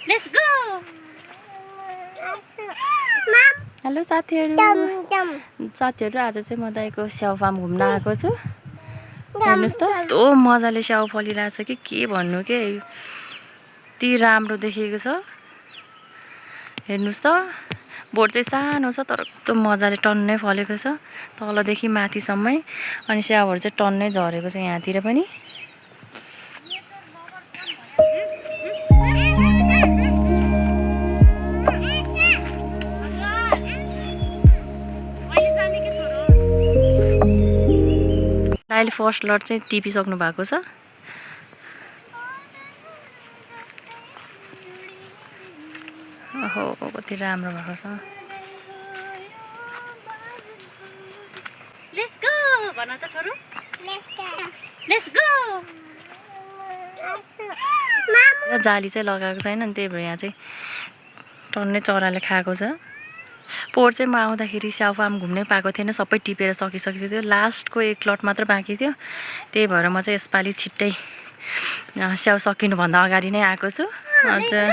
Let's go. Hello साथीहरू, आज चाहिँ म दाइको स्याउ फार्म घुम्न आएको छु। हेर्नुहोस् त कस्तो मजाले स्याउ फलिरहेछ कि के भन्नु के यति राम्रो देखिएको छ। हेर्नुहोस् त बोट चाहिँ सानो छ तर कस्तो मजाले टन्नै फलेको छ तलदेखि माथिसम्मै। अनि स्याउहरू चाहिँ टन्नै झरेको छ यहाँतिर पनि। अहिले फर्स्ट लट चाहिँ टिपिसक्नु भएको छ। ओहो कति राम्रो भएको छ। लेट्स गो भन त छोरो। Let's go. जाली चाहिँ लगाएको छैन नि त्यही भएर यहाँ चाहिँ टन्नै चराले खाएको छ। पोहोर चाहिँ म आउँदाखेरि स्याउ फार्म घुम्नै पाएको थिएन, सबै टिपेर सकिसकेको थियो। लास्टको एक लट मात्र बाँकी थियो, त्यही भएर म चाहिँ यसपालि छिट्टै स्याउ सकिनुभन्दा अगाडि नै आएको छु। हजुर